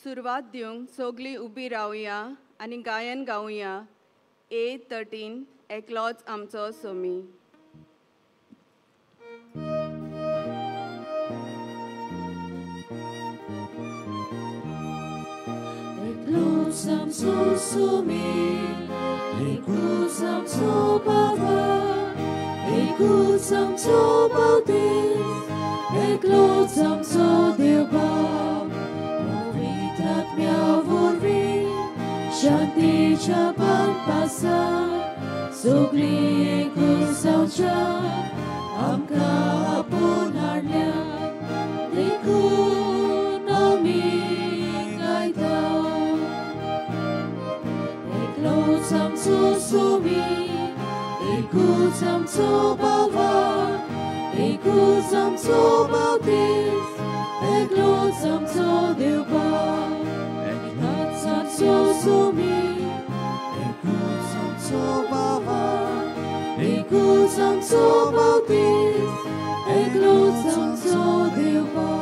सुरवात दिवंक सगळीं उबी रावया आनी गायन गावया A 13 एकलोच आमचो सोमी. एकलोच आमचो सोमी, एकूच आमचो बाबा, एकूच आमचो बावतीस, एकलोच आमचो देव बाप, पवित्र आत्म्या वरवीं शांतीच्या पानपासार सगळीं एकूच जावच्या आमकां आपोवन हाडल्या, देखून आमी गायता. एकलोच आमचो सोमी, एकूच आमचो बाबा, एकूच आमचो बावतीस, एकलोच आमचो देव बाप, एकलोच आमचो सोमी, एकूच आमचो बाबा, एकूच आमचो बावतीस, एकलोच आमचो देव बाप.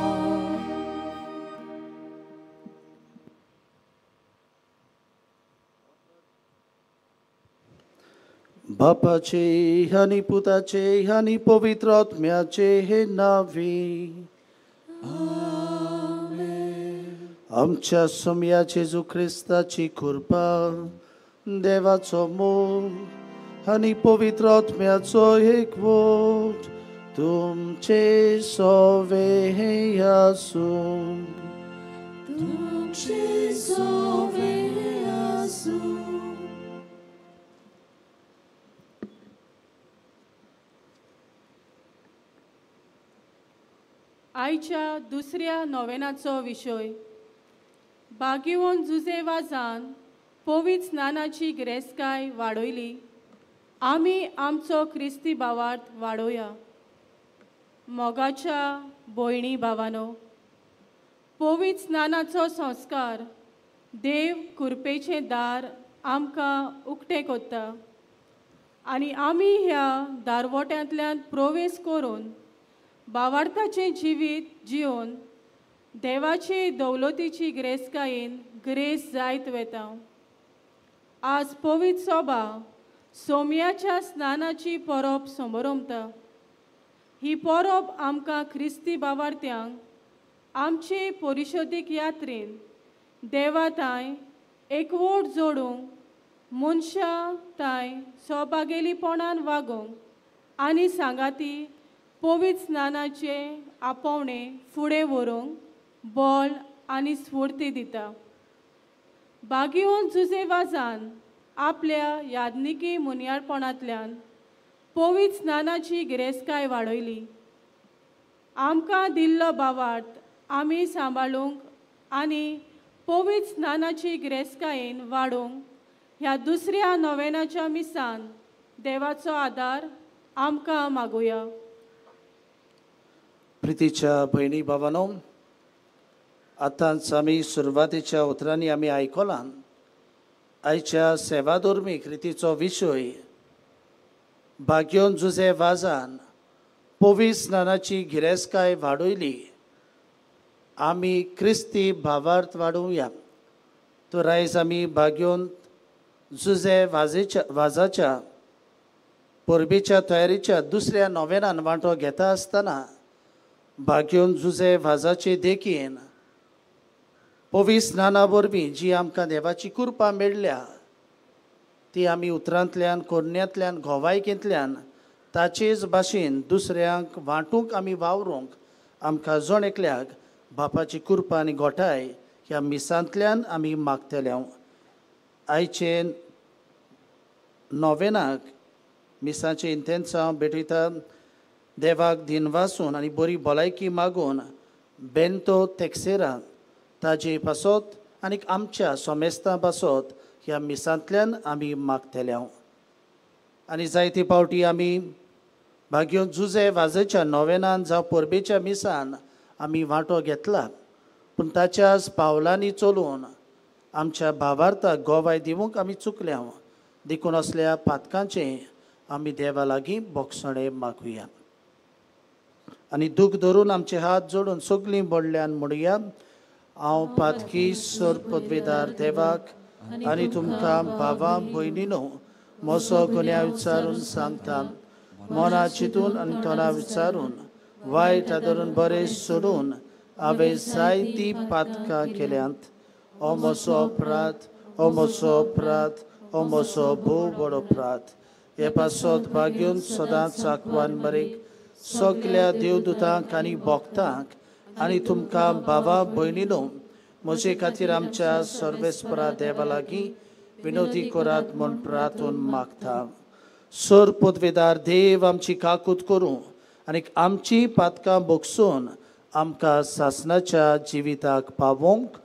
बापाचे आनी पुताचे आनी पवित्र आत्म्याचे हे नांवी आमच्या सोम्या जेजू क्रिस्ताची कृपा, देवाचो मोग आनी पवित्र आत्म्याचो एकवट तुमचे सवे आसूं. तुमचे सवे आसूं. आयच्या दुसऱ्या नोवेनाचो विशय बागिवोन जुजे वाजान पवित्र स्नानाची गिरेस्तकाय वाडयली. आमी आमचो क्रिस्ती भावार्थ वाडोवया. मोगाच्या भयणी भावानो, पवित्र स्नानाचो संस्कार देव कृपेचें दार आमकां उक्तें करता आनी आमी ह्या दारवट्यांतल्यान प्रवेश करून भावार्थाचें जिवीत जिवन देवाचे दौलतीची गिरेस्तकायेन ग्रेस जायत वेता. आज पवित्र सोबा सोम्याच्या स्नानाची परब समरमता. ही परब आमकां क्रिस्ती भावार्थ्यांक आमचे परिशोदीक यात्रेन देवा तांय एकवट जोडूंक, मनशां तांय सौभागेलीपणान वागोवंक आनी सांगाती पवित्र स्नानाचे आपोवणे फुडें व्हरूंक बळ आनी स्फूर्ती दिता. बागिवोन जुजे वाजान आपल्या यादनिकी मुनियाळपणांतल्यान पवित्र स्नानाची गिरेस्तकाय वाडयली. आमकां दिल्लो भावार्थ आमी सांबाळूंक आनी पवित्र स्नानाची गिरेस्तकायेन वाडोवंक ह्या दुसऱ्या नोवेनाच्या मिसान देवाचो आदार आमकां मागुया. प्रितीच्या भयणी भावानो, आतांच आमी सुरवातेच्या उतरांनी आमी आयकलां आयच्या सेवाधर्मीक रितीचो विशय भाग्योन जुजे वाजान पवित्र स्नानाची गिरेस्तकाय वाडयली. आमी क्रिस्ती भावार्थ वाडोवया. तर आयज आमी भाग्योन जुजे वाजाच्या परबेच्या तयारीच्या दुसऱ्या नोवेनान वांटो घेता आसतना भाग्योन जुजे वाजाचे देखीन पवित्र स्नाना वरवीं जी आमकां देवाची कृपा मेळ्ळ्या ती आमी उतरांतल्यान, कोरण्यांतल्यान, गोवायकेंतल्यान ताचेच भाशेन दुसऱ्यांक वांटूंक आमी वावरूंक आमकां जण एकल्याक बापाची कृपा आनी गोठाय ह्या मिसांतल्यान आमी मागतले. आयचे नोवेनाक मिसाचें इंतेन्सांव भेटयता देवाक दिनवासून आनी बरी भलायकी मागून बेंतो तेक्सेरा ताजे पासत आनी आमच्या सोमेस्तां पासत ह्या मिसांतल्यान आमी मागतले. आनी जायते पावटी आमी भाग्यो जुजे वाजेच्या नोवेनान जावं परबेच्या मिसान आमी वांटो घेतला, पूण ताच्याच पावलांनी चलून आमच्या भावार्थाक गोवाय दिवंक आमी चुकल्या. देखून असल्या पातकांचें आमी देवा लागीं बोगसणें मागुया आनी दूख धरून आमचे हात जोडून सगळीं व्हडल्यान म्हणुया, हांव पातकी सर पदवेदार देवाक आनी तुमकां भावा भयणीनो म्हजो गुन्यांव विचारून सांगता. मना चिंतून आनी तोंडा विचारून वायट आदरून बरें सोडून हांवें जायतीं पातकां केल्यांत. हो म्हजो अपराध, हो म्हजो अपराध, हो म्हजो भोव व्हड अपराध. हे पासत भाग्यून सदांच आकवान मरेक सगल्या देवदूतांक आनी भक्तांक आनी तुमकां भावा भयणीनो म्हजे खातीर आमच्या सर्वेस्परा देवा लागीं विनोदी करात म्हूण प्रार्थून मागता. सर पदवेदार देव आमची काकूत करूं आनी आमची पातकां भोगसून आमकां सासणाच्या जिविताक पावोवंक.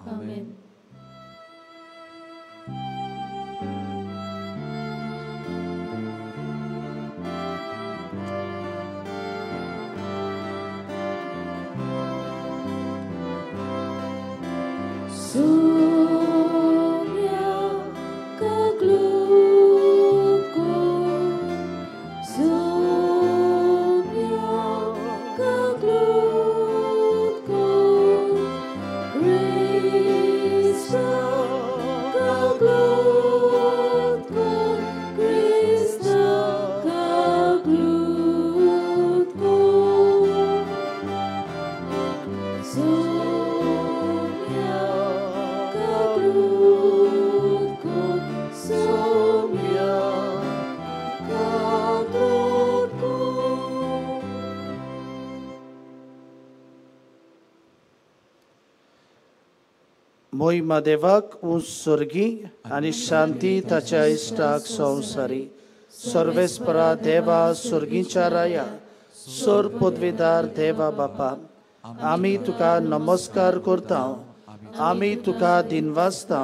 मोहिमा देवाक उत्सर्गी आनी शांती ताच्या इश्टाक संवसारी. सर्वेस्परा देवा स्वर्गीच्या राया सर पदवेदार देवा बापा, आमी तुका नमस्कार करता, आमी तुका दिनवासता.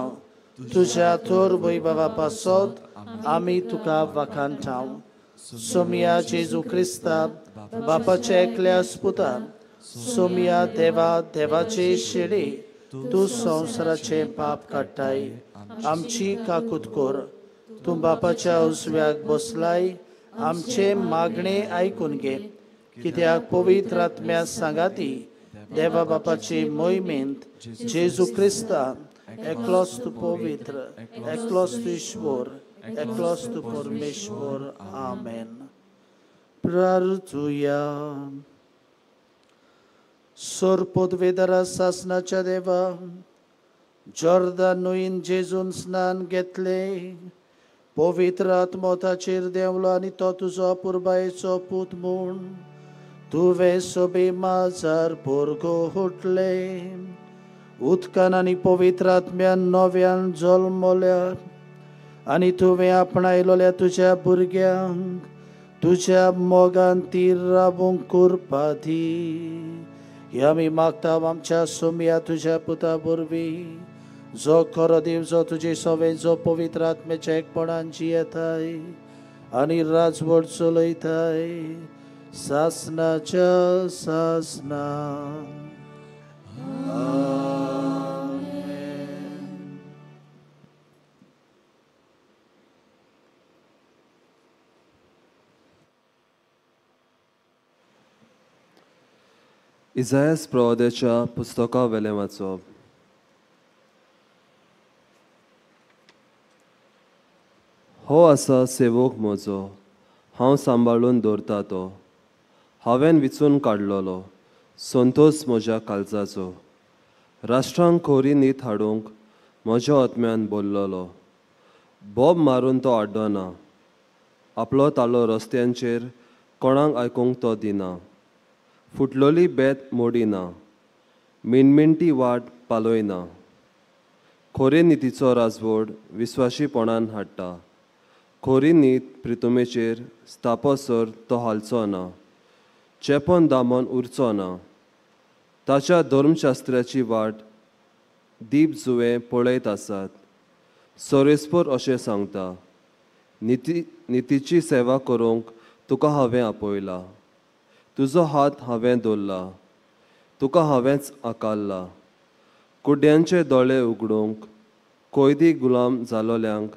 तुज्या थोर वैभवा पासत आमी तुका वाखाणटा. सोमिया जेजू क्रिस्ता बापाच्या एकल्या पुता, सोमिया देवा देवाचे शेडे, तूं संवसाराचें पाप काडटाय, आमची काकूत कर. तूं बापाच्या उजव्याक बसलाय, आमचें मागणें आयकून घे. कित्याक पवित्र आत्म्या सांगाती देवा बापाचे मोहिमेंत जेजू क्रिस्ता एकलोच तूं पवित्र, एकलोच तूं ईश्वर, एकलोच तूं परमेश्वर. आमेन. प्रार्थुया. सर पदवेदारा सासणाच्या देवा, जॉर्दन न्हंयेन जेजून स्नान घेतलें, पवित्र आत्मो ताचेर देंवलो आनी तो तुजो अपुरबायेचो पूत म्हूण तुवें सोबे माजार पोरगो हुटले. उदकान आनी पवित्र आत्म्यान नव्यान जल्मल्या आनी तुवें आपणायलोल्या तुज्या भुरग्यांक तुज्या मोगान ती रावूंक कृपा दी. हे आमी मागता आमच्या सोमया तुज्या पुता वरवीं, जो खरो देव, जो तुजे सवे, जो पवित्र आत्म्याच्या एकपणान जियेताय आनी राजवट चलयताय सासणाच्या सासणा. इजायस प्रवाद्याच्या पुस्तका वेलें वाचप. हो आसा सेवक म्हजो, हांव सांबाळून दवरता तो, हांवें विचून काडलेलो संतोस म्हज्या काळजाचो. राष्ट्रांक खोरी नीत हाडूंक म्हज्या आत्म्यान बोल्लोलो. बोब मारून तो आड्डना, आपलो तालो रस्त्यांचेर कोणाक आयकूंक तो दिना. फुटलोली बेत मोडिना, मिणमिणटी वाट पालयना. खोरे नितीचो राजवड विस्वाशीपणान हाडटा, खोरी नीत प्रितुमेचेर स्थापसर तो हालचो ना, चेपन दामन उरचो ना. ताच्या धर्मशास्त्राची वाट दीप जुवें पळयत आसात. सोरेस्पर अशें सांगता, नितीची सेवा करूंक तुका हांवें आपयला, तुजो हात हांवें दवरला, तुका हांवेंच आकारला. कुड्ड्यांचे दोळे उगडूंक, कोयदी गुलाम जालोल्यांक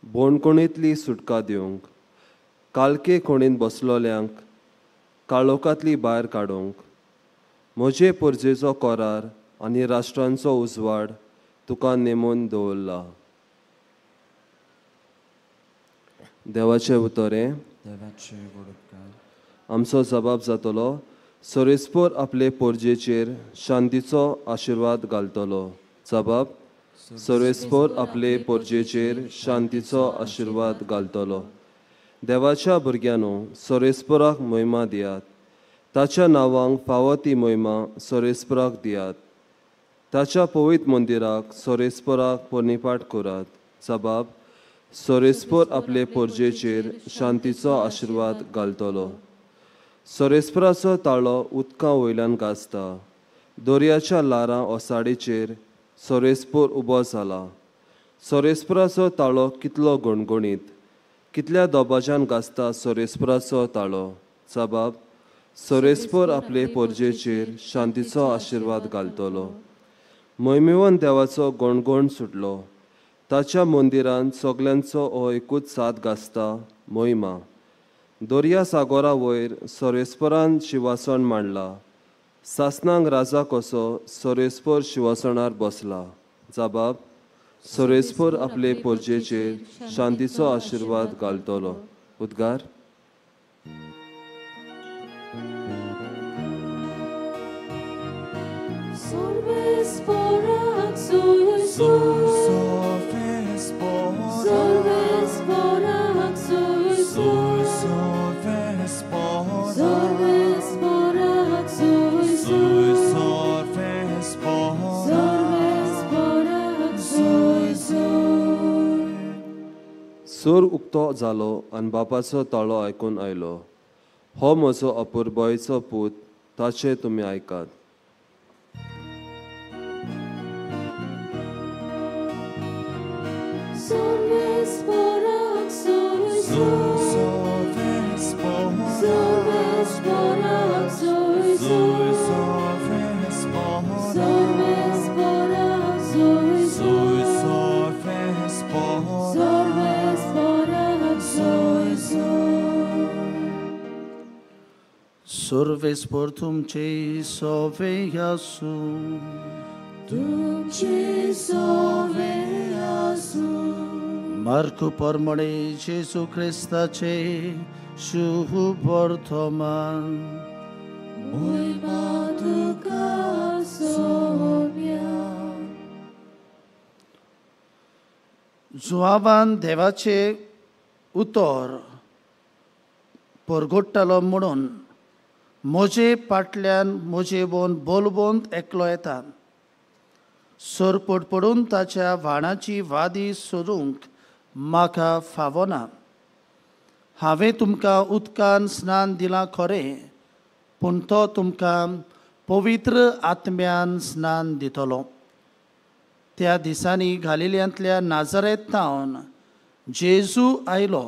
बोणकोणींतली सुटका दिवंक, कालके खोणींत बसलोल्यांक काळोखांतली भायर काडूंक. म्हजे परजेचो करार आनी राष्ट्रांचो उजवाड तुका नेमून दवरला. देवाचें उतर हें. आमचो जबाब जातलो. सोरेस्पोर आपले पोरजेचेर शांतीचो आशिर्वाद घालतलो. जबाब सोरेस्पोर आपले पोरजेचेर शांतीचो आशिर्वाद घालतलो. देवाच्या भुरग्यांनो, सोरेस्पोराक मोहिमा दियात. ताच्या नांवांक फावो ती मोहिमा सोरेस्पोराक दियात. ताच्या पवित्र मंदिराक सोरेस्पोराक पोरणीपाट करात. जबाब सोरेस्पोर आपले पोरजेचेर शांतीचो आशिर्वाद घालतलो. सोरेस्पोराचो ताळो उदकां वयल्यान गाजता. दर्याच्या ल्हारां ओसाडीचेर सोरेस्पोर उबो जाला. सोरेस्पोराचो ताळो कितलो गणगणीत, कितल्या दबाज्यान गाजता सोरेस्पोराचो ताळो. जबाब सोरेस्पोर आपले पोरजेचेर शांतीचो आशिर्वाद घालतलो. मोहिमेवन देवाचो गणगण सुटलो. ताच्या मंदिरांत सगल्यांचो हो एकूच साद गाजता, मोहिमा. दर्या सागोरा वयर सोरेस्पोरान शिवासन मांडला. सासनांक राजा कसो सोरेस्पोर शिवासनार बसला. जबाब सोरेस्पोर आपले पोरजेचेर शांतीचो आशिर्वाद घालतलो. उद्गार. सूर उक्तो जालो आनी बापाचो ताळो आयकून आयलो, हो म्हजो अपुरबायेचो पूत, ताचें तुमी आयकात. Survespor तुमचे सोवे आसूं, तुमचे सोवे आसूं. मार्कू परमणे जेजू क्रिस्ताचे शुभ वर्तमान. मोहिमा तुका सोम्या. जुआवान देवाचे उतर परगोट्टालो म्हणून म्हजे पाटल्यान म्हजे बोन बोलबोंत एकलो येता. सरपट पडून ताच्या व्हाणाची वादी सोदूंक म्हाका फावना. हांवें तुमकां उदकान स्नान दिलां खरें, पूण तो तुमकां पवित्र आत्म्यान स्नान दितलो. त्या दिसांनी गालिल्यांतल्या नाजरेत थावन जेजू आयलो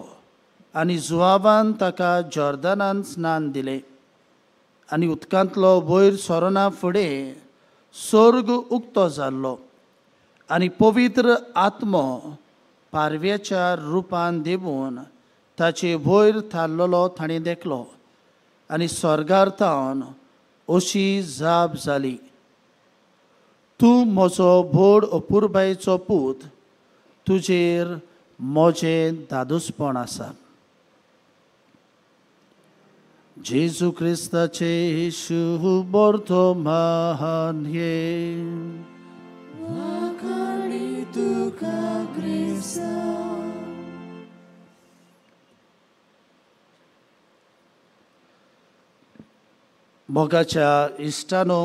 आनी जुआवान ताका जॉर्दनान स्नान दिलें. आनी उदकांतलो वयर सरना फुडें स्वर्ग उक्तो जाल्लो आनी पवित्र आत्मो पारव्याच्या रुपान देवून ताचे वयर थारलेलो ताणें देखलो. आनी स्वर्गार थावन अशी जाप जाली, तूं म्हजो व्हड अपुरबायेचो पूत, तुजेर म्हजें दादोसपण आसा. जेजू क्रिस्ताचे शुभ वर्तमान हें. वाखाणी तुका क्रिस्ता. मोगाच्या इश्टानो,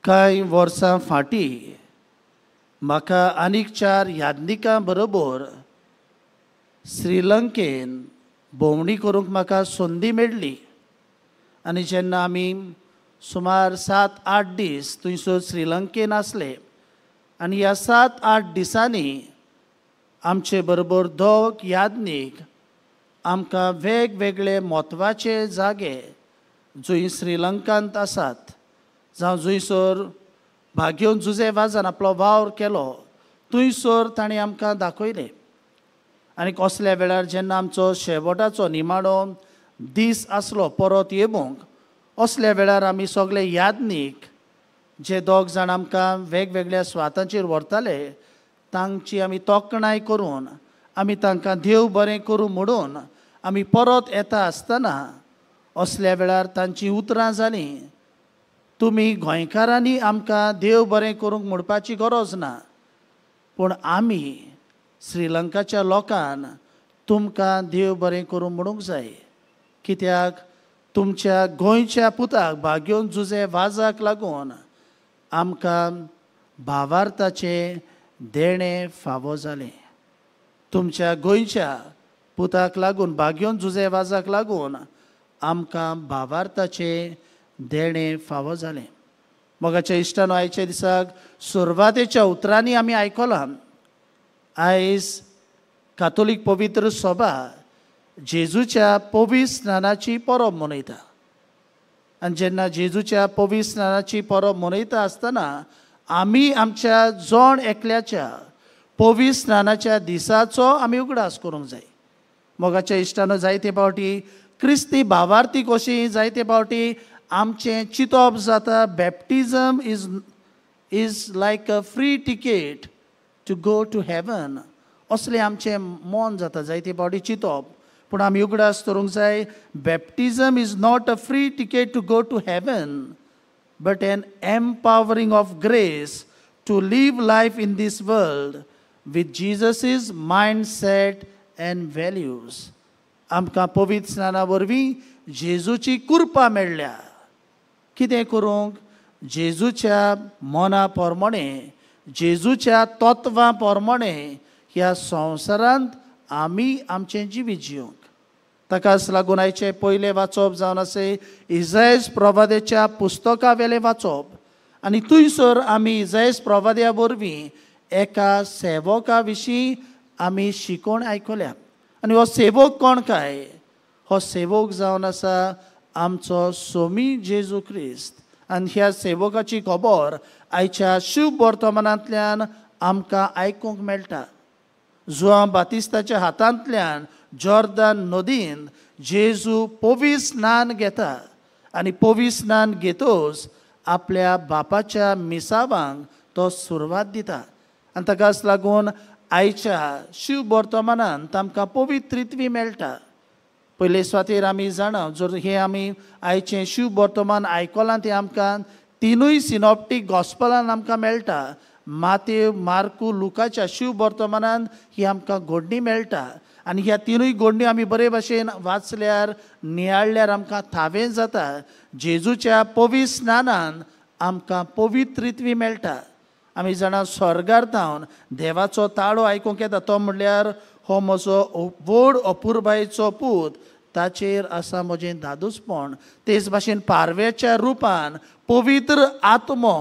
कांय वर्सां फाटीं म्हाका आनीक चार यादनिकां बरोबर श्रीलंकेन भोंवडी करूंक म्हाका संदी मेळ्ळी. आनी जेन्ना आमी सुमार 7-8 दीस थंयसर श्रीलंकेन आसले आनी ह्या 7-8 दिसांनी आमचे बरोबर दोग यादनीक आमकां वेगवेगळे म्हत्वाचे जागे जंय श्रीलंकांत आसात, जावं जंयसर भाग्योन जुजे वाजान आपलो वावर केलो थंयसर ताणें आमकां दाखयलें. आनी कसल्या वेळार जेन्ना आमचो शेवटाचो निमाणो दीस आसलो परत येवंक, असल्या वेळार आमी सगळे यादनीक जे दोग जाण आमकां वेगवेगळ्या स्वातांचेर व्हरताले तांची आमी तोखणाय करून आमी तांकां देव बरें करूं म्हणून आमी परत येता आसतना असल्या वेळार तांचीं उतरां जालीं, तुमी गोंयकारांनी आमकां देव बरें करूंक म्हणपाची गरज ना, पूण आमी श्रीलंकाच्या लोकान तुमकां देव बरें करूं म्हणूंक जाय, कित्याक तुमच्या गोंयच्या पुताक भाग्योन जुजे वाजाक लागून आमकां भावार्थाचें देणें फावो जालें. तुमच्या गोंयच्या पुताक लागून भाग्योन जुजे वाजाक लागून आमकां भावार्थाचें देणें फावो जालें. मोगाच्या इश्टानो, आयच्या दिसाक सुरवातेच्या उतरांनी आमी आयकलां, आयज कातोलीक पवित्र सभा जेजूच्या पवित्र स्नानाची परब मनयता. आनी जेन्ना जेजूच्या पवित्र स्नानाची परब मनयता आसतना आमी आमच्या जण एकल्याच्या पवित्र स्नानाच्या दिसाचो आमी उगडास करूंक जाय. मोगाच्या इश्टानो, जायते फावटी क्रिस्ती भावार्थी कशी जायते फावटी आमचें चिंतप जाता, baptism is like a free ticket to go to heaven असलें आमचें मन जाता जायते फावटी चिंतप. पूण आमी उगडास करूंक जाय, baptism is not a free ticket to go to heaven but an empowering of grace to live life in this world with Jesus's mindset and values. आमकां पवित्र स्नाना वरवीं जेजूची कृपा मेळ्ळ्या, कितें करूंक? जेजूच्या मना प्रमाणें, जेजूच्या तत्वां प्रमाणें ह्या संवसारांत आमी आमचें जिवीत जिवंक. ताकाच लागून आयचें पयलें वाचप जावन आसा इजायस प्रवाद्याच्या पुस्तका वेलें वाचप, आनी थंयसर आमी इजायस प्रवाद्या वरवीं एका सेवका विशीं आमी शिकोवन आयकल्या. आनी हो सेवक कोण काय? हो सेवक जावन आसा आमचो सोमी जेजू क्रिस्त. आनी ह्या सेवकाची खबर आयच्या शुभ वर्तमानांतल्यान आमकां आयकूंक मेळटा. जुआंव बातिस्ताच्या हातांतल्यान जॉर्दन नदीन जेजू पवित्र स्नान घेता आनी पवित्र स्नान घेतच आपल्या बापाच्या मिसावांक तो सुरवात दिता. आनी ताकाच लागून आयच्या शिव वर्तमानान तांकां पवित्रित्वी मेळटा. पयले सुवातेर आमी जाणा, जर हें आमी आयचें शिव वर्तमान आयकलां तें आमकां तिनूय सिनॉप्टीक गॉस्पलान आमकां मेळटा. मातेव, मार्कू, लुकाच्या शिव वर्तमानान ही आमकां घडणी मेळटा. आनी ह्या तिनूय घडणी आमी बरे भाशेन वाचल्यार, नियाळल्यार आमकां थावें जाता जेजूच्या पवित्र स्नानान आमकां पवित्रित्वी मेळटा. आमी जाणा स्वर्गार थावन देवाचो ताळो आयकूंक येता, तो म्हणल्यार हो म्हजो व्हड अपुरबायेचो पूत, ताचेर आसा म्हजें धादोसपण. तेच भाशेन पारव्याच्या रुपान पवित्र आत्मो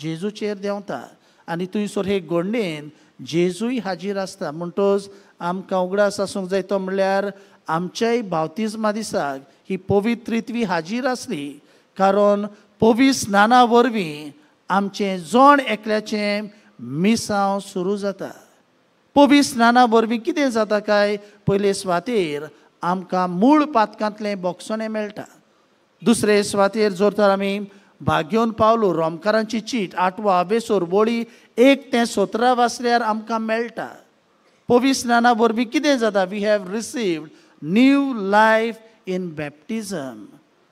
जेजूचेर देंवता आनी थंयसर हे घडणेन जेजूय हाजीर आसता. म्हणटच आमकां उगडास आसूंक जाय तो म्हणल्यार आमच्याय बाप्तिज्मा दिसाक ही पवित्रित्वी हाजीर आसली, कारण पवित्र स्नाना वरवीं आमचें जण एकल्याचें मिसांव सुरू जाता. पवित्र स्नाना वरवीं कितें जाता काय? पयले सुवातेर आमकां मूळ पातकांतलें बोगसणें मेळटा. दुसरे सुवातेर जर तर आमी भाग्योन पावलो रोमकारांची चीट 8वो आवेसोर वळी 1 ते 17 वाचल्यार आमकां मेळटा. पवित्र स्नाना वरवीं कितें जाता? We have received new life in baptism,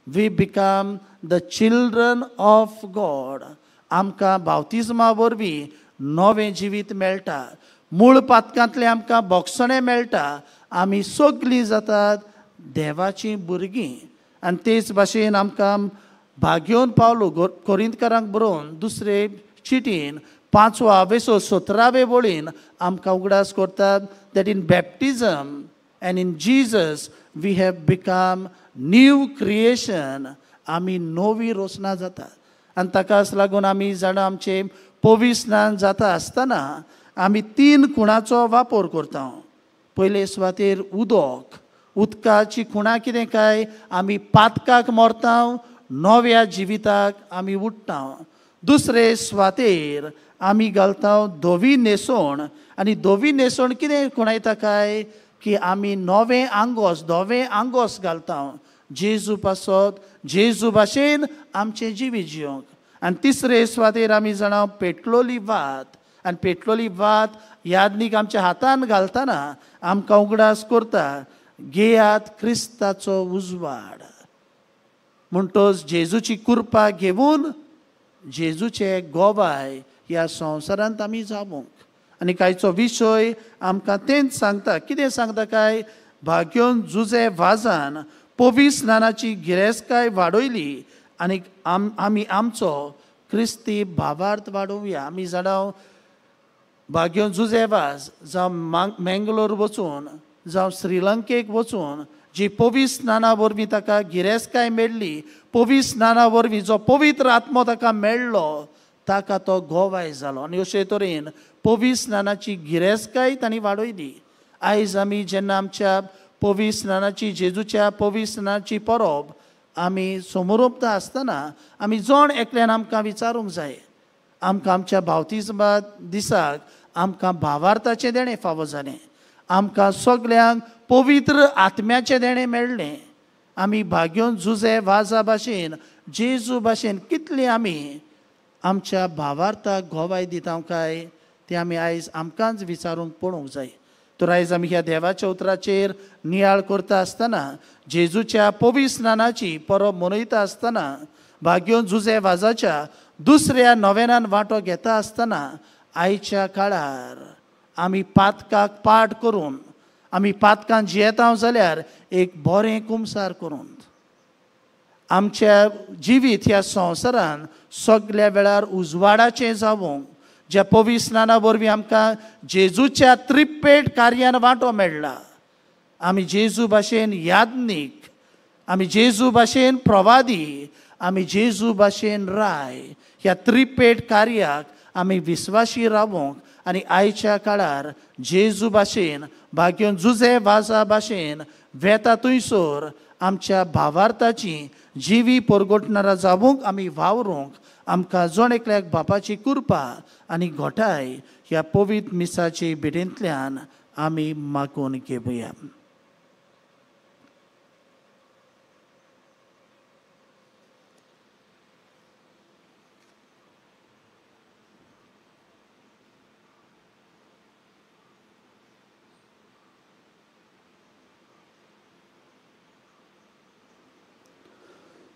we become the children of God. आमकां बाप्तिज्मा वरवीं नवें जिवीत मेळटा, मूळ पातकांतलें आमकां बोगसणें मेळटा, आमी सगलीं जातात देवाचीं भुरगीं. आनी तेच भाशेन आमकां भाग्योन पावलो कोरिंतकारांक बरोवन दुसरे चिटीन 5वो आवेसो 17वे वळीन आमकां उगडास करतात that in baptism and in Jesus we have become new creation. आमी नवी रचना जाता. आनी ताकाच लागून आमी जाणा आमचें पवित्र स्नान जाता आसतना आमी 3 खुणाचो वापर करता. पयले सुवातेर उदक, उदकाची खुणा कितें काय? आमी पातकाक मरता, नव्या जिविताक आमी उठ्ठा. दुसरे सुवातेर आमी घालता धवी न्हेसवण, आनी धवी न्हेसवण कितें खुणायता काय? की आमी नवें आंगोस, धवें आंगोस घालता जेजू पासत, जेजू भाशेन आमचें जिवीत जिवंक. आनी तिसरे सुवातेर आमी जाणा पेटलोली वात आनी पेटलोली वात यादनीक आमच्या हातान घालतना आमकां उगडास करता घेयात क्रिस्ताचो उजवाड. म्हणटच जेजूची कृपा घेवन जेजूचे गोवाय ह्या संवसारांत आमी जावंक. आनी कांयचो विशय आमकां तेंच सांगता. कितें सांगता काय भाग्योन जुजे वाजान पवित्र स्नानाची गिरेस्तकाय वाडयली आनी आमी आमचो क्रिस्ती भावार्थ वाडोवया. आमी जाणां भाग्योन जुजे वाज जावं मेंगलोर वचून जावं श्रीलंकेक वचून जी पवित्र स्नाना वरवीं ताका गिरेस्तकाय मेळ्ळी, पवित्र स्नाना वरवीं जो पवित्र आत्मो ताका मेळ्ळो ताका तो गोवाय जालो. आनी अशे तरेन पवित्र स्नानाची गिरेस्तकाय तांणी वाडयली. आयज आमी जेन्ना आमच्या पवित्र स्नानाची जेजूच्या पवित्र स्नानाची परब आमी समोरोपता आसतना आमी जण एकल्यान आमकां विचारूंक जाय आमकां आमच्या बावतिज्मा दिसाक आमकां भावार्थाचें देणें फावो जालें, आमकां सगल्यांक पवित्र आत्म्याचें देणें मेळ्ळें. आमी भाग्योन जुजे वाजा भाशेन जेजू भाशेन कितली आमी आमच्या भावार्थाक गोवाय दिता काय तें आमी आयज आमकांच विचारूंक पळोवंक जाय. तर आयज आमी ह्या देवाच्या उतराचेर नियाळ करता आसतना जेजूच्या पवित्र स्नानाची परब मनयता आसतना भाग्योन जुजे वाजाच्या दुसऱ्या नोवेनान वांटो घेता आसतना आयच्या काळार आमी पातकाक पाठ करून आमी पातकान जियेता जाल्यार एक बरें कुमसार करून आमच्या जिवीत ह्या संवसारान सगल्या वेळार उजवाडाचें जावंक ज्या पवित्र स्नाना वरवीं आमकां जेजूच्या त्रिपेट कार्यान वांटो मेळ्ळा. आमी जेजू भाशेन याज्ञीक, आमी जेजू भाशेन प्रवादी, आमी जेजू भाशेन राय. ह्या त्रिपेट कार्याक आमी विस्वाशी रावोंक आनी आयच्या काळार जेजू भाशेन भाग्योन जुजे वाजा भाशेन वेता थंयसर आमच्या भावार्थाची जिवी परगटणारा जावंक आमी वावरूंक आमकां जण एकल्याक बापाची कृपा आनी घोटाय ह्या पवित्र मिसाचे भेटेंतल्यान आमी मागून घेवया.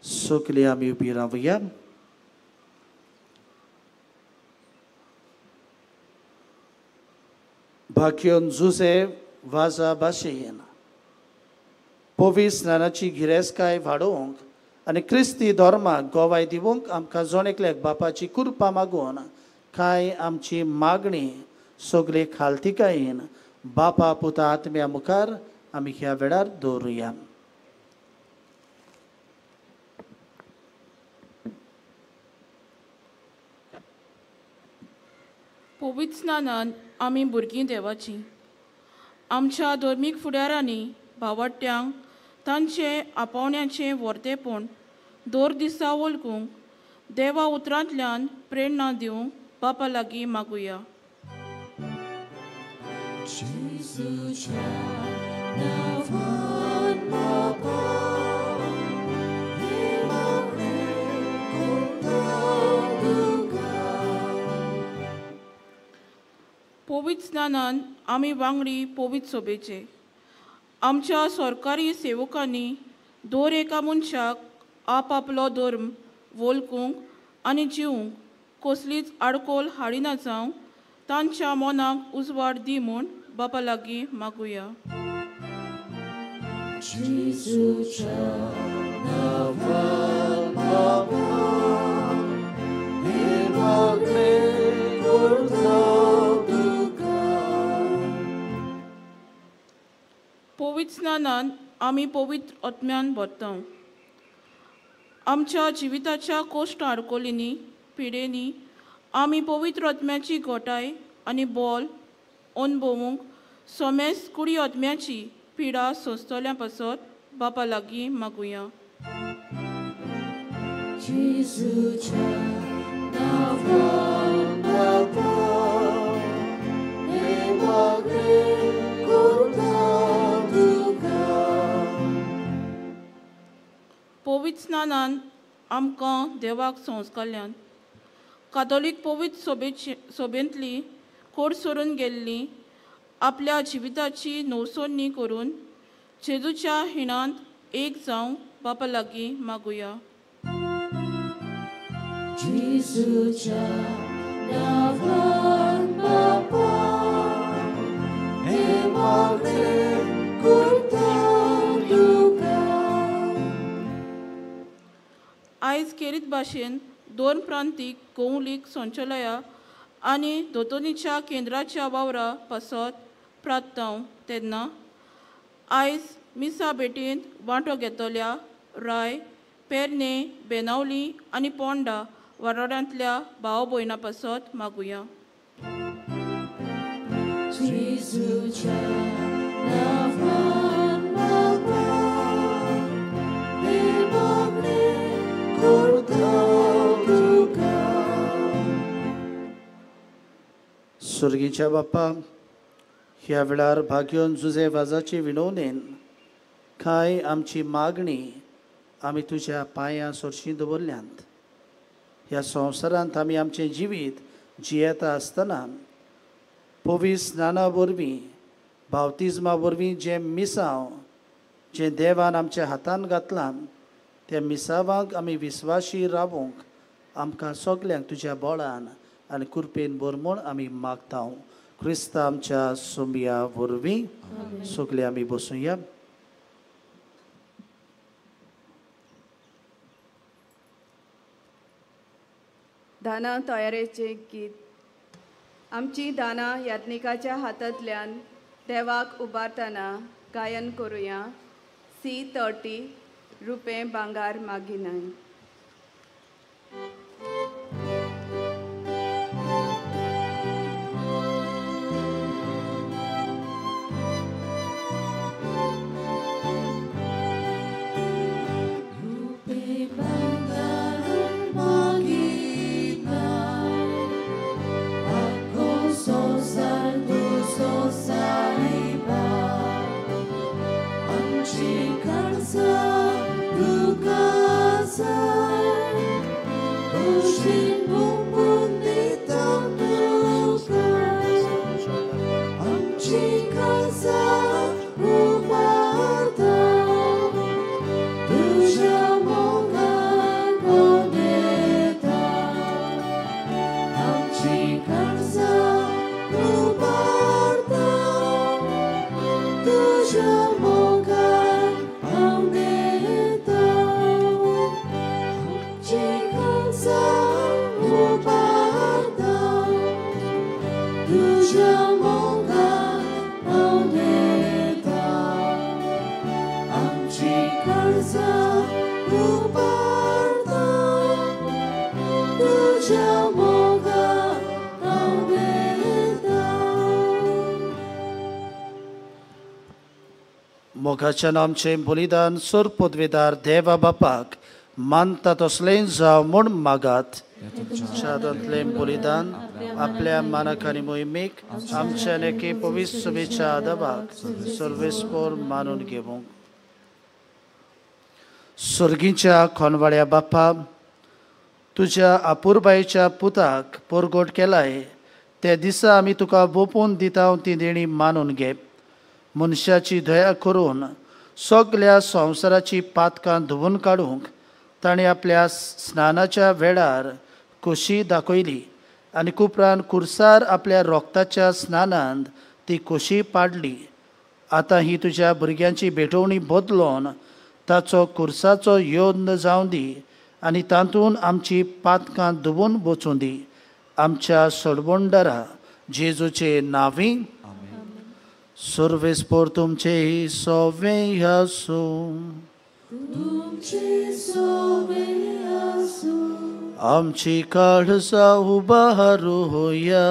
सगळे आमी उबी रावया. भाग्योन जुजे वाजा भाशेन पवित्र स्नानाची गिरेस्तकाय वाडोवंक आनी क्रिस्ती धर्माक गोवाय दिवंक आमकां जण एकल्याक बापाची कृपा मागून कांय आमची मागणी सगळे खालतिकायेन बापा पुता आत्म्या मुखार आमी ह्या वेळार दवरुया. पवित्र स्नानान आमी भुरगीं देवाचीं. आमच्या धर्मीक फुडारांनी भावाट्यांक तांचे आपोवण्याचें वर्तेपण दर दिसा वळखूंक देवा उतरांतल्यान प्रेरणा दिवंक बापा लागीं मागुया. पवित्र स्नानान आमी वांगडी पवित्र सोबेचे. आमच्या सरकारी सेवकांनी दर एका मनशाक आपआपलो धर्म वळखूंक आनी जिवंक कसलीच आडकोल हाडिना जावंक तांच्या मनाक उजवाड दी म्हूण बापा लागीं मागुया. पवित्र स्नानान आमी पवित्र आत्म्यान भरता. आमच्या जिविताच्या कोश्ट आडकोलींनी पिडेनी आमी पवित्र आत्म्याची घोटाय आनी बोल अणभवूंक सोमेस कुडी आत्म्याची पिडा सोंसतल्या पासत बापा लागीं मागुया. पवित्र स्नानान आमकां देवाक संस्कारल्यान कातोलीक पवित्र सभेंतली कोड सोरून गेल्ली आपल्या जिविताची नवसोनी करून जेजूच्या हिणांत एक जावंक बापा लागीं मागुया. जेजूच्या नांवान बापा हें मागणें करता तुका. आयज केरीत भाशेन दोन प्रांतीक गोवलीक संचालया आनी दोतोनीच्या केंद्राच्या वावरा पासत प्रार्थना तेन्ना आयज मिसा भेटींत वांटो घेतल्या राय पेरणे बेनावली आनी पोंडा वाराड्यांतल्या भाव भयणा पासत मागुया. जेजूच्या नांवान बापा हें मागणें करता तुका. सुर्गीच्या बाप्पा, ह्या वेळार भाग्योन जुजे वाजाची विनवणेन कांय आमची मागणी आमी तुज्या पांयां सरशी दवरल्यांत. ह्या संवसारांत आमी आमचें जिवीत जियेता आसतना पवित्र स्नाना वरवीं बावतिज्मा वरवीं जें मिसांव जें देवान आमच्या हातान घातलां त्या मिसावांक आमी विस्वाशी रावूंक आमकां सगल्यांक तुज्या बळान आनी कृपेन भर म्हूण आमी मागता. क्रिस्त आमच्या सोमया वरवीं. सगळे आमी बसुया. दानां तयारेचें गीत. आमची दानां याज्ञिकाच्या हातांतल्यान देवाक उबारतना गायन करुया. C30 रुपें भांगार मागिनाय. मोगाच्यान आमचें बलिदान सोर पदवेदार देवा बापाक मानता तसलें जावं म्हूण मागात. हातांतलें बलिदान आपल्या मानाक आनी मोहिमेक आमच्या एके पवित्र सभेच्या आदाबाक सर्वेस्पोर मानून घेवंक. सर्गीच्या खोनवाड्या बापा, तुज्या अपुरबायेच्या पुताक परगट केलाय त्या दिसा आमी तुका वोपून दिता ती देणी मानून घे. मनशाची दया करून सगल्या संवसाराची पातकां धुवून काडूंक ताणें आपल्या स्नानाच्या वेळार खोशी दाखयली आनी उपरांत कुर्सार आपल्या रोगताच्या स्नानांत ती खोशी पाडली. आतां ही तुज्या भुरग्यांची भेटवणी बदलोन ताचो कुर्साचो योद्न जावं दी आनी तातूंत आमची पातकां धुवून वचूं दी. आमच्या सोडवणदारा जेजूचे नांवी. सर्वेस्पोर तुमचे सोवे आसूं. आमची काळजां उबारुया.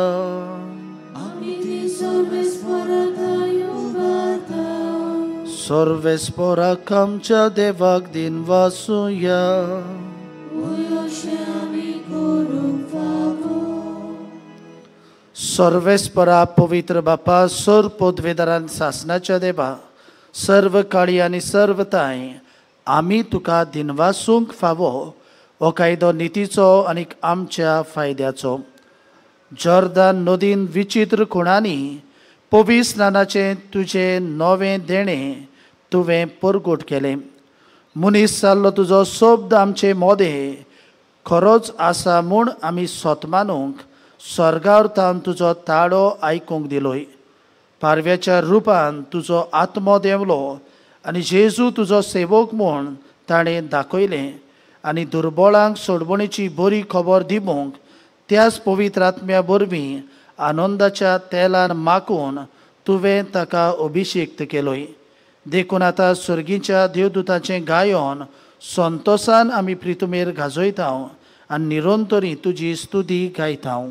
सर्वेस्पोराक आमच्या देवाक दिनवासुया. सर्वेस्परा पवित्र बापा, सोर पदवेदारान सासनाच्या देवा, सर्व काळी आनी सर्व ताय आमी तुका दिनवासूंक फावो हो कायदो नितीचो आनी आमच्या फायद्याचो. जॉर्दान नदीन विचित्र खुणांनी पवित्र स्नानाचें तुजें नवें देणें तुवें परगट केलें. मनीस जाल्लो तुजो शब्द आमचे मोदें खरोच आसा म्हूण आमी सोत मानूंक स्वर्गार तावन तुजो ताळो आयकूंक दिलोय. पारव्याच्या रुपान तुजो आत्मो देंवलो आनी जेजू तुजो सेवक म्हूण ताणें दाखयलें आनी दुर्बळांक सोडवणीची बरी खबर दिवंक त्याच पवित्र आत्म्या वरवीं आनंदाच्या तेलान माकून तुवें ताका अभिषेक्त केलोय. देखून आतां सर्गीच्या देवदूताचें गायन संतोसान आमी प्रितुमेर गाजयता आनी निरंतरी तुजी स्तुती गायता.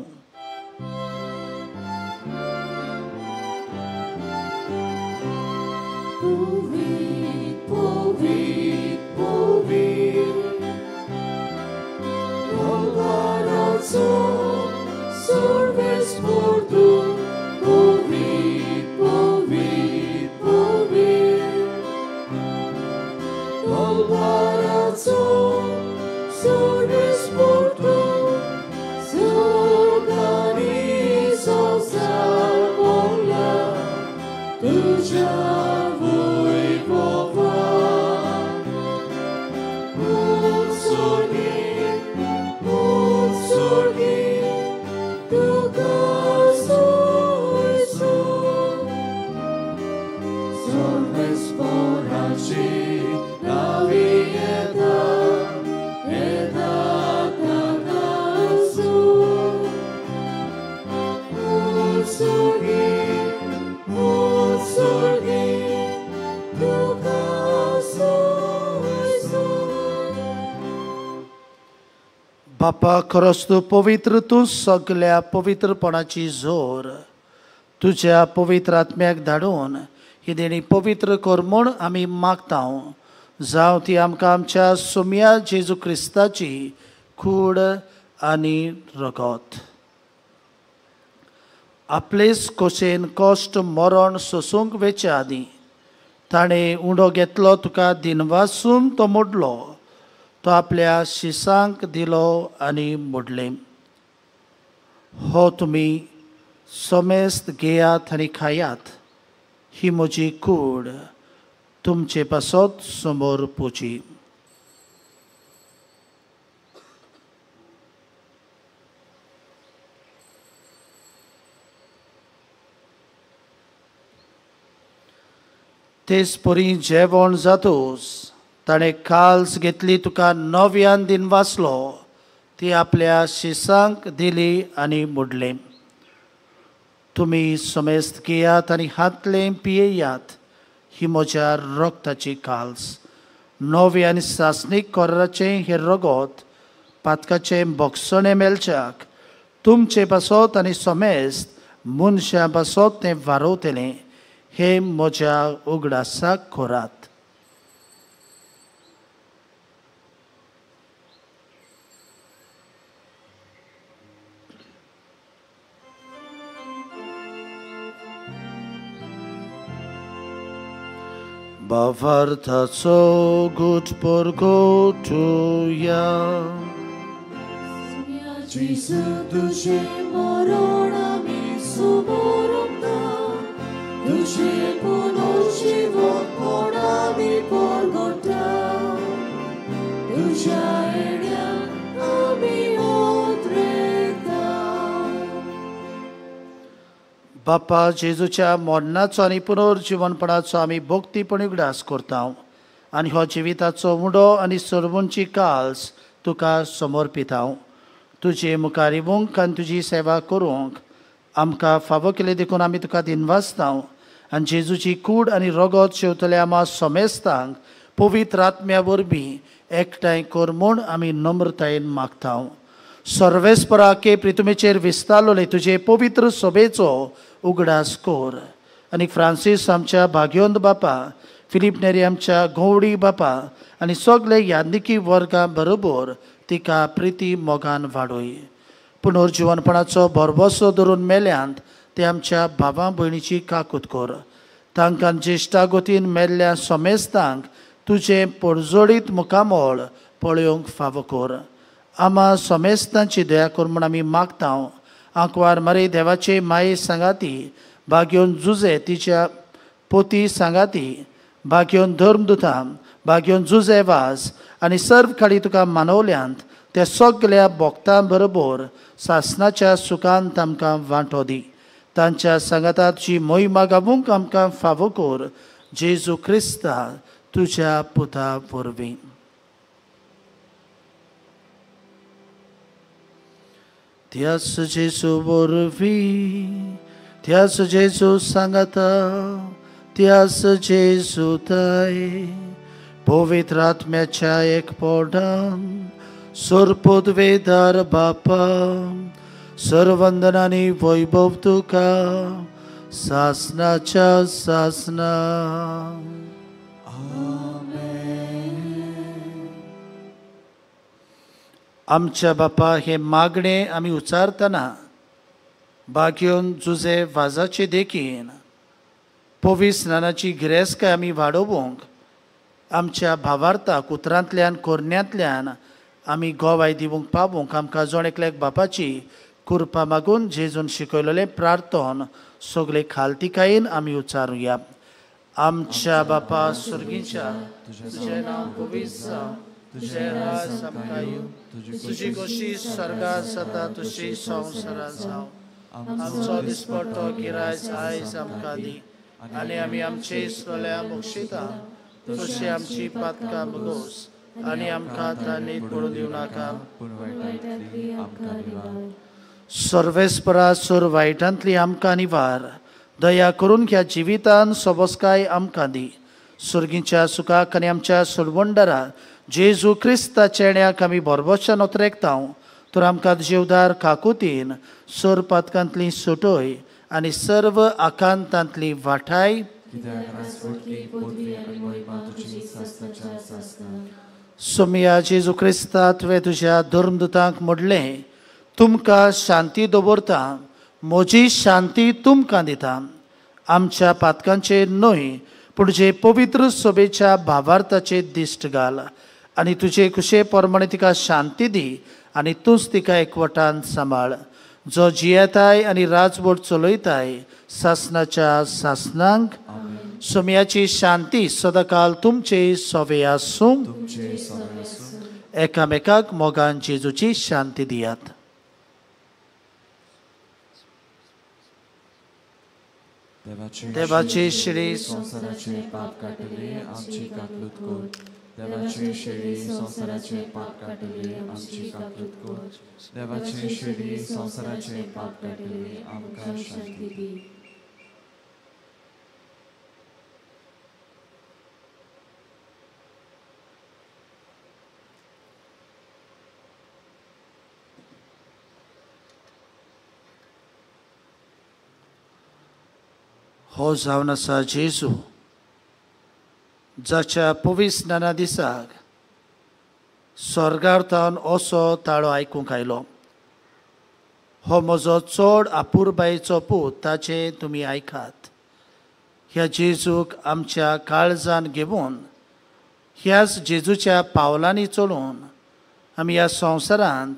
बापा खरोच तूं पवित्र, तूं सगल्या पवित्रपणाची जोर. तुज्या पवित्र आत्म्याक धाडून ही देणी पवित्र कर म्हूण आमी मागता. जावं ती आमकां आमच्या सोम्या जेजू क्रिस्ताची कूड आनी रगत. आपलेच खोशेन कश्ट मरण सोसूंक वेचे आदीं ताणें उंडो घेतलो, तुका दिनवासून तो मोडलो, तो आपल्या शिसांक दिलो आनी मोडलें. हो तुमी समेस्त घेयात आनी खायात, ही म्हजी कूड तुमचे पासत समोर पोची. तेच परी जेवण जातूच ताणें काल्स घेतली, तुका नव्यान दिन वाचलो, ती आपल्या शिसांक दिली आनी मोडलें. तुमी समेस्त घेयात आनी हातलें पियेयात, ही म्हज्या रगताची काल्स. नवे आनी सासणीक कराचें हें रगत पातकाचें भोगसणें मेळच्याक तुमचे पासत आनी समेस्त मनशां पासत तें वारोवतलें. हें म्हज्या उगडासाक करात. भावार्थाचो गुट परगटुया. जेजू तुजें मरण आमी सुमरता, तुजें पुनर्जीवनपण आमी परगटा, तुज्या येण्या आमी उतरेता. बापा जेजूच्या मरणाचो आनी पुनर्जीवनपणाचो आमी भक्तीपणी उगडास करता आनी हो जिविताचो उंडो आनी सर्वोंची काल्स तुका समर्पिता. तुजे मुखार येवंक आनी तुजी सेवा करूंक आमकां फावो केले देखून आमी तुका दिनवासता आनी जेजूची कूड आनी रगत शेवतल्या आमा समेस्तांक पवित्र आत्म्या वरवीं एकठांय कर म्हूण आमी नम्रतायेन मागता. सर्वेस्पराके प्रितुमेचेर विस्तारलोले तुजे पवित्र सभेचो उगडास कर आनी फ्रांसीस आमच्या भाग्योंत बापा, फिलीप नेरी आमच्या गौडी बापा आनी सगळे यादनिकी वर्गां बरोबर तिका प्रिती मोगान वाडय. पुनर्जीवनपणाचो भरवसो धरून मेल्यांत ते आमच्या भावा भयणीची काकूत कर. तांकां ज्येश्ठा गोतीन मेल्ल्या समेस्तांक तुजें परजोडीत मुखामळ पळोवंक फावो कर. आमा समेस्तांची दया कर म्हूण आमी मागता. आंकवार मरे देवाचे माये सांगाती भाग्योन जुजे तिच्या पोती सांगाती भाग्योन धर्मदुतां भाग्योन जुजे वास आनी सर्व खाडी तुका मानवल्यांत त्या सगल्या भोक्तां बरोबर सासनाच्या सुखांत आमकां वांटो दी. तांच्या सांगाताची मोहिमा गावूंक आमकां फावो कर जेजू क्रिस्ता तुज्या पुता वरवीं. त्यास जेजू वरवीं, त्यास जेजू सांगाता, त्यास जेजू ताय पवित्र आत्म्याच्या एकपणान सरपदवेदार बापा सर्वंदनानी वैभव तुका सासनाच्या सासना. आमच्या बापा हे मागणे आमी उचारतना बागेवन जुजे वाजाचे देखीन पवित्र स्नानाची गिरेस्तकाय आमी वाडोवंक आमच्या भावार्थाक उतरांतल्यान कोरण्यांतल्यान आमी गोवाय दिवंक पावूंक आमकां जण एकल्याक बापाची कृपा मागून जेजून शिकयलेलें प्रार्थन सगळे खालतिकायेन आमी उचारुया. आमच्या बापा सुर्गीच्या, तुजें नांव पवित्र जावं, तुजें राज आमकां येवं, तुजी खोशी स्वर्गांत जाता तशी संवसारांत जावं. आमचो दिसपट्टो गिरायज आयज आमकां दी आनी आमी आमचे इसवल्या बक्षिता तशी आमची पातकां भोगोस आनी आमकां ताणें पडून दिवं नाका. सर्वेस्परा सोर वायटांतली आमकां निवार, दया करून ह्या जिवितान सोबसकाय आमकां दी. सुर्गीच्या सुखाक आनी आमच्या सोडवंडरा जेजू क्रिस्ता चेड्याक आमी भरभोशान ओतरेकता तर आमकां तुजे उदार काकुतीन सोर पातकांतली सुटोय आनी सर्व आकांतांतली वाठाय. सोमया जेजू क्रिस्ता तुवें तुज्या धर्मदुतांक म्हणलें, तुमकां शांती दवरता, म्हजी शांती तुमकां दिता. आमच्या पातकांचेर न्हय पूण जे पवित्र सभेच्या भावार्थाचेर दिश्ट घाल आनी तुजे खुशे प्रमाणे तिका शांती दी आनी तूंच तिका एकवटान सांबाळ, जो जियेताय आनी राजवट चलयताय सासनाच्या सासनांक. सोमयाची शांती सदाकाल तुमचे सवे आसूं. एकामेकाक मोगान जेजूची शांती दियात. देवाची श्री संवसाराचे पाप काडटली आमची काकलूत कर. देवाची शेळी संवसाराचे पाप काडटली आमची काकलूत कर. देवाची शेळी संवसाराचे पाप काडटली आमकां शांती दी. हो जावन आसा जेजू जाच्या पवित्र स्नाना दिसाक स्वर्गार तावन असो ताळो आयकूंक आयलो, हो म्हजो चड आपुरबायेचो पूत, ताचें तुमी आयकात. ह्या जेजूक आमच्या काळजान घेवन ह्याच जेजूच्या पावलांनी चलून आमी ह्या संवसारांत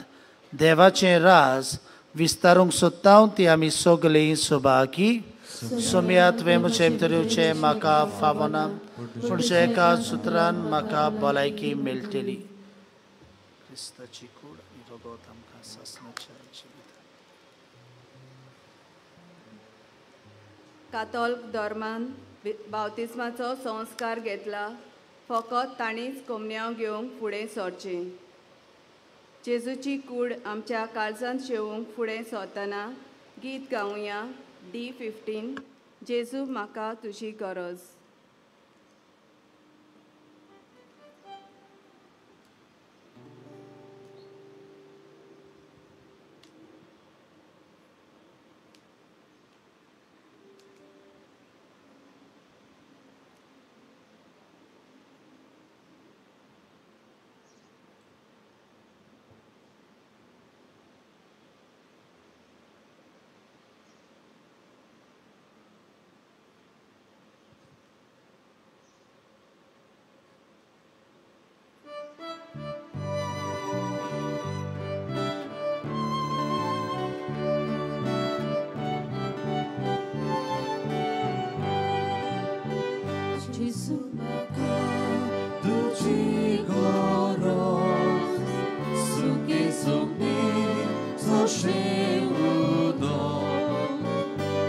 देवाचें राज विस्तारूंक सोदता ती आमी सगळीं सभागी. सोमया तुवें म्हजें भितर येवचें म्हाका फावना, पूण एका सुत्रान म्हाका भलायकी मेळटली. क्रिस्ताची कूड आनी रगत आमकां सासणाच्या जिवितांत. कातोल्क धर्मान बावतिस्माचो संस्कार घेतला फकत तांणीच कोमन्यांव घेवंक फुडें सरचें. जेजूची कूड आमच्या काळजांत शेवूंक फुडें सरतना गीत गावया D15 जेजू म्हाका तुजी गरज.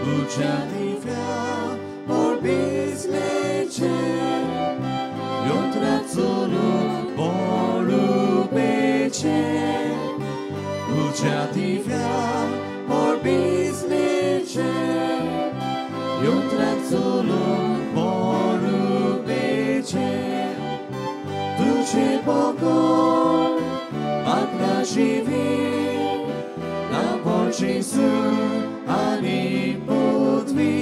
Uja divya orbis leche Yotratsulu borubeche Uja divya orbis leche Yotratsulu borubeche Duce poco Magna živi Na Božicu ani potvi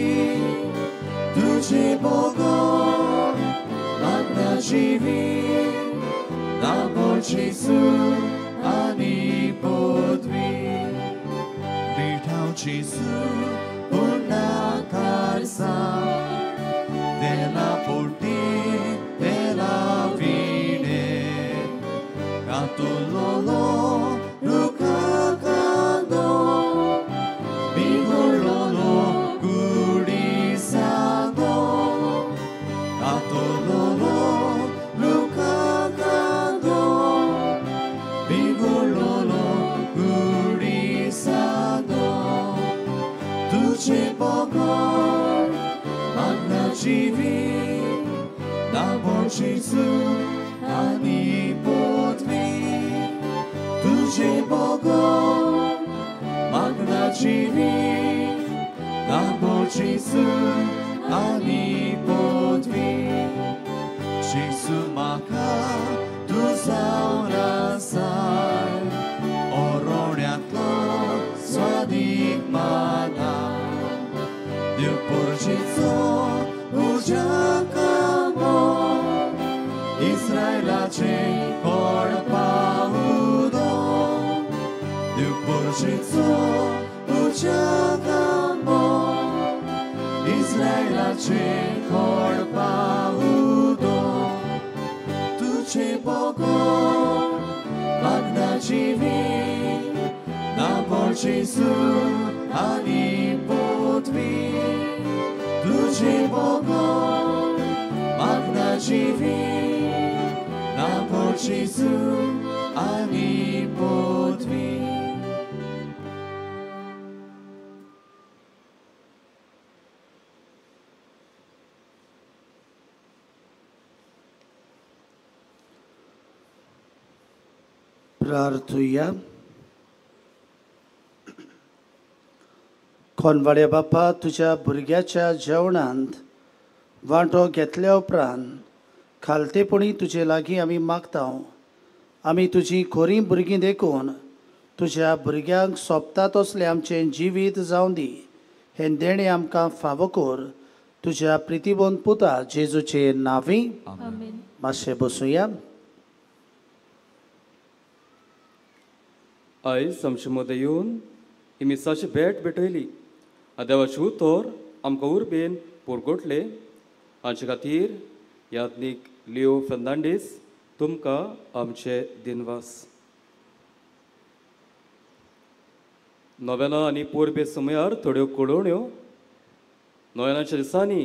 Duce poco Magna živi Na Božicu ani potvi Bitau Jisu Purna karsa Dela porti dela vine Katulolo rukakando Bigorlolo gurisando Katulolo rukakando Bigorlolo gurisando Duce poco Magna živi Na Božicu ani potvi Duce poco Magna živi Na Božicu ani potvi Jisu maka tu zaunasai Oroniatlo swadik mana Dieu porjizo ujakamo Israelache korpaudo Dieu porjizo ujakamo Israelache korpaudo Tuche poco Magna živi Na Božicu ani potvi Duce poco Magna živi Na Božicu ani potvi प्रार्थुया. कोनवाड्या बापा तुज्या भुरग्याच्या जेवणांत वांटो घेतल्या उपरांत खालतेपणी तुजे लागीं आमी मागता. आमी तुजी खोरीं भुरगीं देखून तुज्या भुरग्यांक सोंपता तसलें आमचें जिवीत जावं दी. हें देणें आमकां फावो कर तुज्या प्रितीबोन पुता जेजूचे नांवी. मातशें बसुया. आयज आमचे मदें येवन ही मिसाची भेट भेटयली आनी देवाचें उतर आमकां उर्बेन पुरगोटलें. हांचे खातीर याज्ञीक लियो फेर्नांडीस तुमकां आमचे दिनवास. नोवेना आनी पोरबे समयार थोड्यो कळोवण्यो. नोवेनाच्या दिसांनी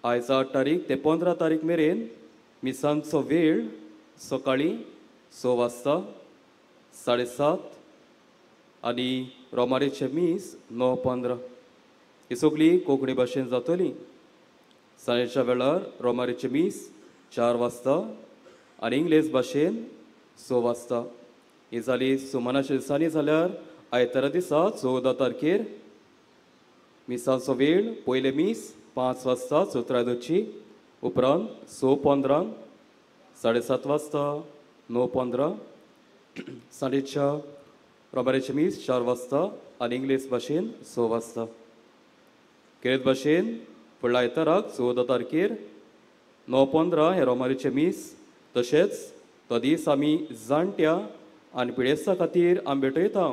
आयज 8 तारीख ते 15 तारीख मेरेन मिसांचो वेळ सकाळीं 6 वाजता, 7:30 आनी रोमारीचें मीस 9:15. ही सगळी कोंकणी भाशेन जातली. सांजेच्या वेळार रोमारीचें मीस 4 वाजता आनी इंग्लेज भाशेन 6 वाजता. ही जाली सुमानाच्या दिसांनी. जाल्यार आयतारा दिसा 14 तारखेर मिसांचो वेळ पयलें मीस 5 वाजता चौथरायदोची, उपरांत 6:15, 7:30 वाजता, 9:15, 4:30 रोमारीचें मीस 4 वाजता आनी इंग्लीश भाशेन 6 वाजता. केरळ भाशेन फुडल्या आयताराक 14 तारखेर 9:15 हें रोमारीचें मीस. तशेंच तो दीस आमी जाणट्या आनी पिडेस्ता खातीर आमी भेटयता.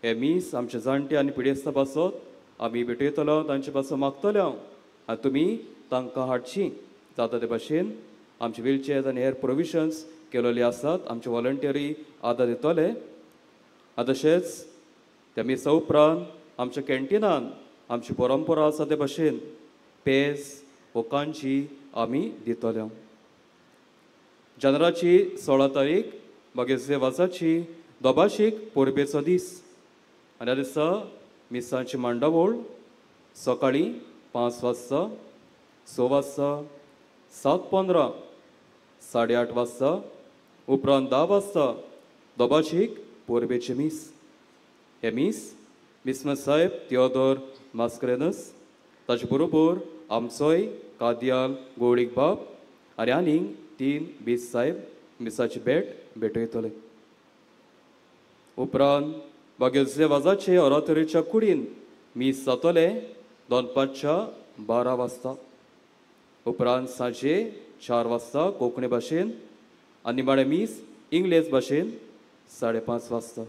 हें मीस आमच्या जाणट्या आनी पिडेस्ता पासत आमी भेटयतलो, तांचे पासून मागतले आनी तुमी तांकां हाडची. जाता ते भाशेन आमचे व्हीलचेअर्स आनी हेर प्रोविजन्स केलेली आसात. आमचे वॉलंटियरी आदार दितले. आनी तशेंच त्या मिसा उपरांत आमच्या कॅन्टिनान आमची परंपरा आसा ते भाशेन पेज वो कांची आमी दितले. जानेराची 16 तारीख मागीर वाजाची दोबाशीक परबेचो दीस आनी ह्या दिसा मिसांची मांडावळ सकाळीं 5 वाजता, 6 वाजता, 7:15, 8:30 वाजता, उपरांत 10 वाजता दोबाचीक पोरबेचें मीस. हें मीस बिस्म साहेब थियोदोर मास्करेनस ताचे बरोबर आमचोय कादयाल गोवळीक बाब आनी आनीक 3 बीस साहेब मिसाची भेट भेटयतले. उपरांत बागेलसे वाजाचे ऑरातोरीच्या कुडीन मीस जातलें दनपारच्या 12 वाजता. उपरांत सांजे 4 वाजता कोंकणी भाशेन आनी निमाणें मीस इंग्लेज भाशेन 5:30 वाजता.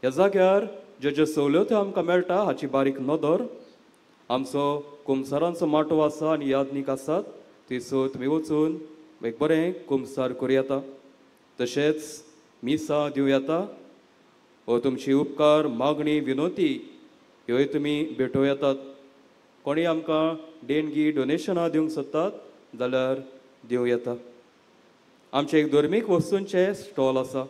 ह्या जाग्यार ज्यो ज्यो सवलत्यो आमकां मेळटा हाची बारीक नदर आमचो कुमसारांचो माटो आसा आनी यादनीक आसात थंयसर तुमी वचून एक बरें कुमसार करूं येता. तशेंच मिसां दिवं येता व तुमची उपकार मागणी विनोती ह्योय तुमी भेटोवं येतात. कोणी आमकां देणगी डोनेशनां दिवंक सोदतात जाल्यार दिवं येता. आमचें एक धर्मीक वस्तूंचें स्टॉल आसा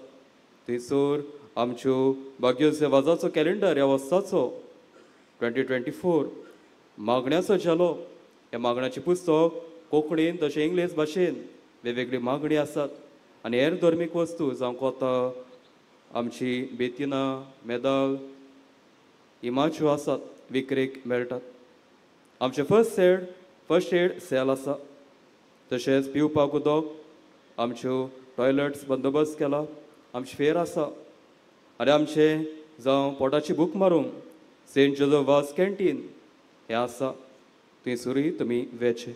थंयसर आमच्यो बाग्योसे वाजाचो कॅलेंडर ह्या वर्साचो 2024 मागण्याचो झेलो, ह्या मागण्याचें पुस्तक कोंकणीन तशें इंग्लीश भाशेन वेगवेगळी मागणी आसात आनी हेर धर्मीक वस्तू जावं कोतां, आमची बेतिनां, मेदाल, इमाच्यो आसात विक्रेक मेळटात. आमचें फर्स्ट एड सेल आसा. तशेंच पिवपाक उदक, आमच्यो टॉयलट्स बंदोबस्त केला, आमची फेर आसा आनी आमचें जावं पोटाची भूक मारूंक सेंट जोजफ वाज कॅन्टीन हें आसा थंयसरूय तुमी वेचें.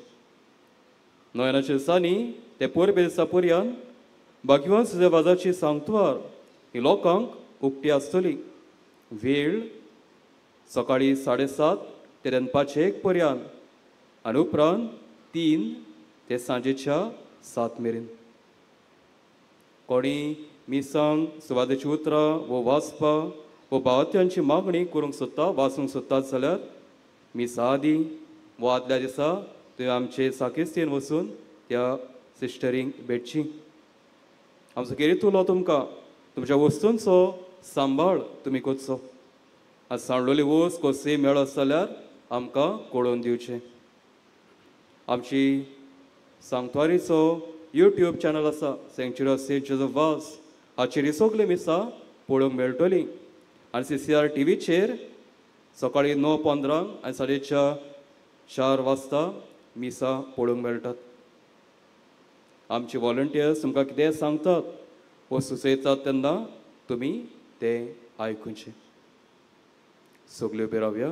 नोयनाच्या दिसांनी ते पोरबे दिसा पर्यंत बागवान सुजे वाजाची सांगतवार ही लोकांक उक्ती आसतली. वेळ सकाळीं 7:30 ते दनपारचें 1 पर्यंत आनी उपरांत 3 ते सांजेच्या 7 मेरेन. कोणी मिसांग सुवादेची उतरां वो वाचपा वो भावात्यांची मागणी करूंक सोदता, वाचूंक सोदतात जाल्यार मिसा आदीं वो आदल्या दिसा तुवें आमचे साकिस्तीन वचून त्या सिस्टरींक भेटची. आमचो केरीतुलो तुमकां तुमच्या वस्तूंचो सांबाळ तुमी करचो आनी सांडलोली वस्त कसली मेळत जाल्यार आमकां कळोवन दिवचें. आमची सांगत्वारीचो यूट्यूब चॅनल आसा सँक्चुरी ऑफ सेंट जोजफ वाज, हाचेर ही सगळीं मिसां पळोवंक मेळटलीं आनी CCR टीव्हीचेर सकाळीं 9:15 आनी 4:30 वाजता मिसां पळोवंक मेळटात. आमचे वॉलंटियर्स तुमकां कितें सांगतात वो सुचयतात तेन्ना तुमी तें आयकुचें. सगल्यो उबे रावया.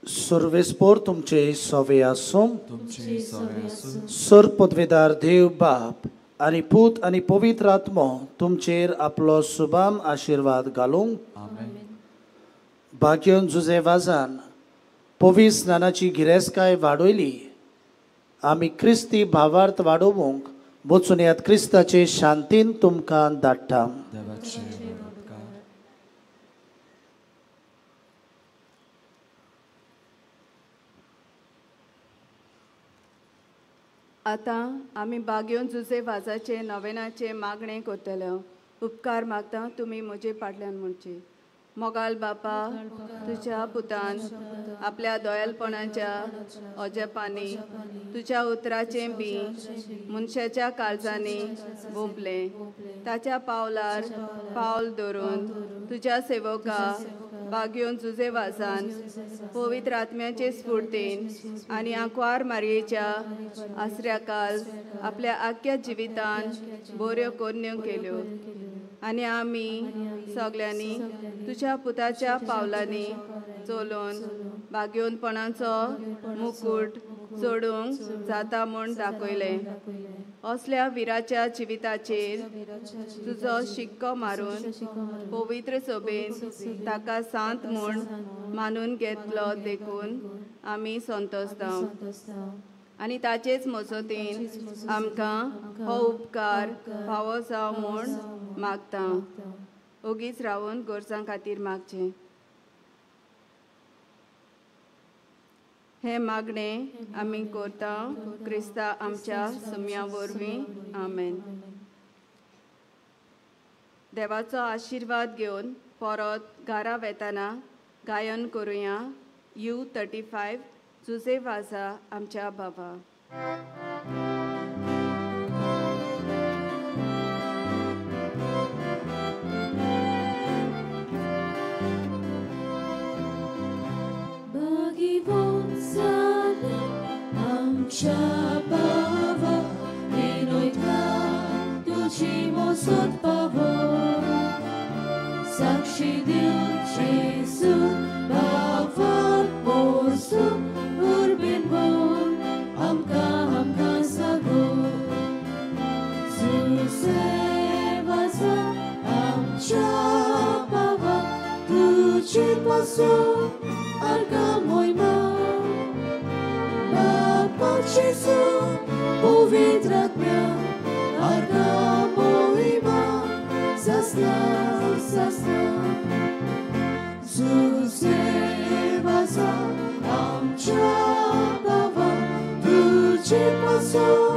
सर्वेस्पोर तुमचे सवे आसूं. सर पदवेदार देव बाप आनी पूत आनी पवित्र आत्मो तुमचेर आपलो सुबाम आशिर्वाद घालूंक. भाग्यन जुजे वाजान पवित्र स्नानाची गिरेस्तकाय वाडयली. आमी क्रिस्ती भावार्थ वाडोवंक वचून यात क्रिस्ताचे शांतीन तुमकां धाडटा. आतां आमी बागयोन जुजे वाजाचे नवेनाचे मागणें करतले. उपकार मागता तुमी म्हजे फाटल्यान म्हणचे. मोगाल बापा, तुज्या पुतान आपल्या दोयालपणाच्या अजेपांनी तुज्या उतराचें बी मनशाच्या काळजांनी बोंपलें. ताच्या पावलार पावल धरून तुज्या सेवका बागयोन जुजे वाजान पवित्र आत्म्याचे स्फूर्तीन आनी आंकवार मारयेच्या आसऱ्याकाल आपल्या आख्ख्या जिवितान बऱ्यो कोरण्यो केल्यो आनी आमी सगल्यांनी तुज्या पुताच्या पावलांनी चलोवन भाग्योनपणाचो मुकूट चडूंक जाता म्हूण दाखयलें. असल्या विराच्या जिविताचेर तुजो शिक्को मारून पवित्र सभेन ताका सांत म्हूण मानून घेतलो देखून आमी संतोसता आनी ताचेच मजतीन आमकां हो उपकार फावो जावं म्हूण मागता. ओगीच रावून गरजां खातीर मागचें. हें मागणें आमी करता क्रिस्ता आमच्या सुम्या वरवीं. आमेन. देवाचो आशिर्वाद घेवन परत घरा वेताना गायन करुया U35 Jose वाजा आमच्या बाबा. आमच्या बाबा विनोयता तुजी मोसत पावो साक्षी दिवची सु बाबाक पोरसू उर्बेन बोल आमकां आमकां सागो जुसे वाजा आमच्या बाबा तुजी पासो आर्गां मोयमा Gesù, पवित्र आत्म्या आर्गां मोहिमा सासना सासना जुसे वाजा आमच्या बाबा तुजे पासो